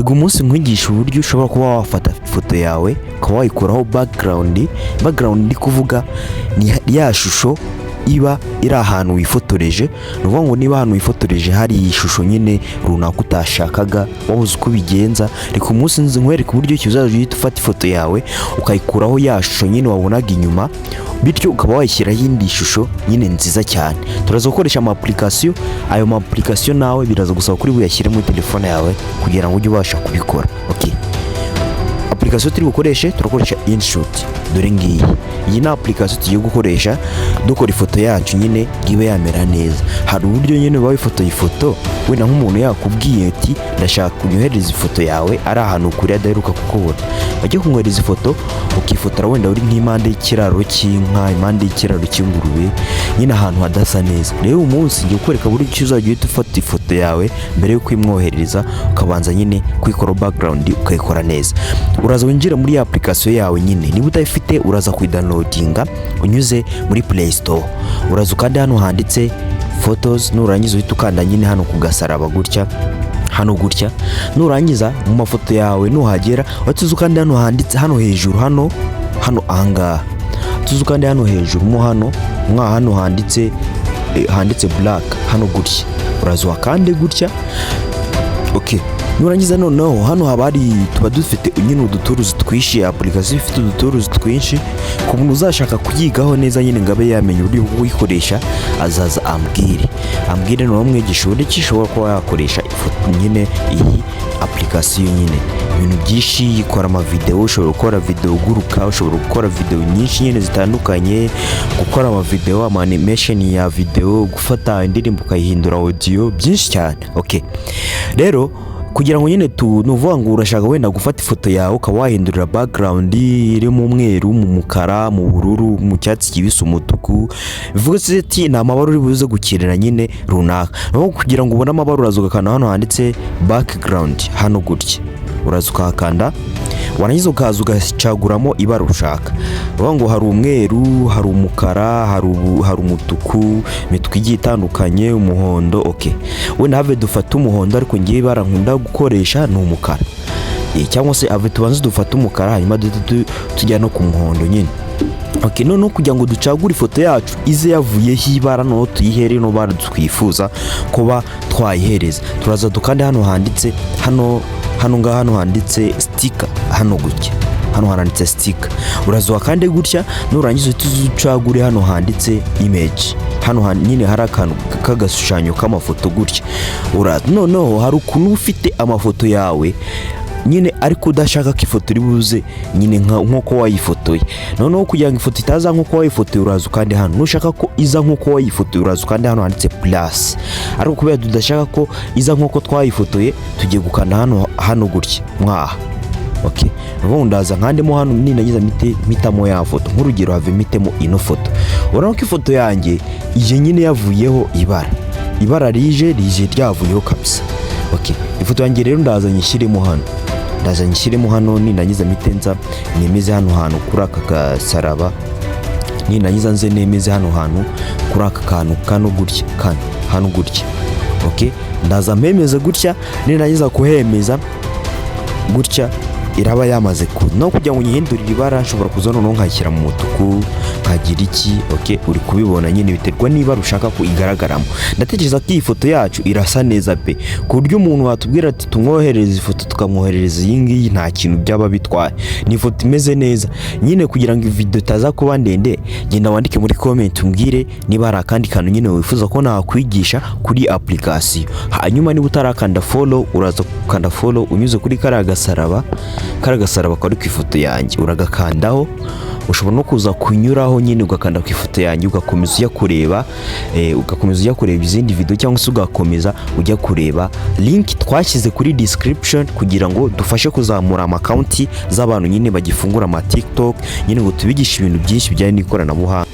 Tega umunsi nkwigisha uburyo ushobora kuba wafata ifoto yawe ukaba wayikuraho background. Background ndi kuvuga ni ya shusho iba iri ahantu wifotoreje. Ni ukuvuga ngo niba ahantu wifotoreje hari ishusho nyine runaka utashakaga, wabuze uko ubigenza, reka umunsi nzi nkwereke uburyo ki uzajya uhita ufata ifoto yawe ukayikuraho ya shusho nyine wabonaga inyuma, bityo ukaba wayishyiraho indi shusho nyine nziza cyane. Turaza gukoresha ama application. Ayo ma application nawe biraza gusaba kuri buyashyire muri telefone yawe kugira ngo ujye ubasha kubikora. Okay, application turi bukoreshe, turakoresha InShot. Dore ngiyi, iyi ni application tugiye gukoresha dukora ifoto yacu nyine ngo ibe yamera neza. Hari uburyo nyine uba wifotoye ifoto, wenda nk'umuntu yakubwiye ati: "Ndashaka kunyohereza ifoto yawe", ari ahantu kure adaheruka kukubona, bajya kumwohereza ifoto, ukifotora wenda uri nk'impande y'ikiraro cy'inka, impande y'ikiraro cy'ingurube, nyine ahantu hadasa neza. Rero uyu munsi ngiye kukwereka buryo ki uzajya uhita ufata ifoto yawe mbere yo kuyimwoherereza, ukabanza nyine kuyikora background, ukayikora neza. Uraza winjira muri ya application yawe nyine. Niba utayifite, uraza kuyidownloadinga unyuze muri Play Store. Uraza ukanda hano handitse "Photos". Nurangiza uhita ukanda nyine hano ku gasaraba gutya, hano gutya. Nurangiza mu mafoto yawe nuhagera, uhita uza ukanda hano handitse hano hejuru, hano hano ahangaha. Tuzi ukanda hano hejuru mo hano mwa hano handitse "black", hano gutya. Uraza uhakande gutya. Okay, nurangiza noneho hano haba hari, tuba dufite nyine uduturuzi twinshi. Application ifite uduturuzi twinshi. Ku muntu uzashaka kuyigaho neza nyine ngo abe yamenya uburyo bwo kuyikoresha, azaza ambwire, noneho mwigisha uburyo ki ushobora kuba yakoresha ifoto nyine iyi application. Nyine ibintu byinshi ikora, amavideo, ushobora gukora video uguruka, ushobora gukora video nyinshi nyine zitandukanye, gukora amavideo, ama animation ya video, gufata indirimbo ukayihindura audio, byinshi cyane. Okay, rero kugira ngo nyine tu, ni ukuvuga ngo urashaka wenda gufata ifoto yawe ukaba wahindurira background iri mu mweru, mu mukara, mu bururu, mu cyatsi kibisi, umutuku, bivuga se ati ni amabara uri buze gukenera nyine runaka. Naho kugira ngo ubone amabara, uraza ugakanda hano handitse "background", hano gutya. Uraza ukahakanda, warangiza ukaza ugacaguramo ibara ushaka. Uvuga ngo hari umweru, hari umukara, hari umutuku, imituku igiye itandukanye, umuhondo. Okay, wenda have dufate umuhondo, ariko ngewe ibara nkunda gukoresha ni umukara. Cyangwa se have tubanze dufate umukara, hanyuma duhite tujya no ku muhondo nyine. Okay, noneho kugira ngo ducagure ifoto yacu ize yavuyeho ibara, noneho tuyihere ino bara twifuza kuba twayihereza, turaza dukande hano handitse hano hano ngaha, hano handitse "sticker", hano gutya, hano handitse "sticker". Uraza wakande gutya, nurangiza uhite uza ucagure hano handitse "image", hano nyine hari akantu k'agashushanyo k'amafoto gutya. Uraza noneho hari ukuntu uba ufite amafoto yawe nyine ariko udashaka ko ifoto iri buze nyine nk'uko wayifotoye. Noneho kugira ngo ifoto itaza nk'uko wayifotoye, uraza ukande hano. Nushaka ko iza nk'uko wayifotoye, uraza ukande hano handitse "plus". Ariko kubera tudashaka ko iza nk'uko twayifotoye, tugiye gukanda hano hano gutya mwaha. Okay, ubundi ndaza nkandemo hano, nindagiza mpite mpitamo ya foto. Nk'urugero, have mpitemo ino foto. Urabona ko ifoto yanjye iyi nyine yavuyeho ibara, ibara rije ryavuyeho kabisa. Okay, ifoto yanjye rero ndaza nyishyiremo hano, ndaza nyishyiremo hano. Nindangiza mpite nza nemeze hano hantu kuri aka gasaraba. Nindangiza nze nemeze hano hantu kuri aka kantu kano gutya, kano hano gutya. Okay, ndaza mpemeze gutya. Nindangiza kuhemeza gutya, iraba yamaze ku no kugira ngo nyihindurire ibara, nshobora kuza noneho nkayishyira mu mutuku, nkagira iki. Okay, uri kubibona nyine, biterwa n'ibara ushaka ko igaragaramo. Ndatekereza ko iyi foto yacu irasa neza pe, ku buryo umuntu watubwira ati tumwoherereze ifoto, tukamwoherereza iyi ngiyi, nta kintu byaba bitwaye. Ni ifoto imeze neza nyine. Kugira ngo video itaza kuba ndende, genda wandike muri comment umbwire niba hari akandi kantu nyine wifuza ko nakwigisha kuri application. Hanyuma niba utarakanda follow, uraza gukanda follow unyuze kuri kariya gasaraba, kariya gasaraba kari ku ifoto yanjye, uragakandaho. Ushobora no kuza kunyuraho nyine ugakanda ku ifoto yanjye, ugakomeza ujya kureba ugakomeza ujya kureba izindi video, cyangwa se ugakomeza ujya kureba link twashyize kuri description kugira ngo dufashe kuzamura ama account z'abantu nyine bagifungura ama TikTok nyine, ngo tubigishe ibintu byinshi bijyanye n'ikoranabuhanga.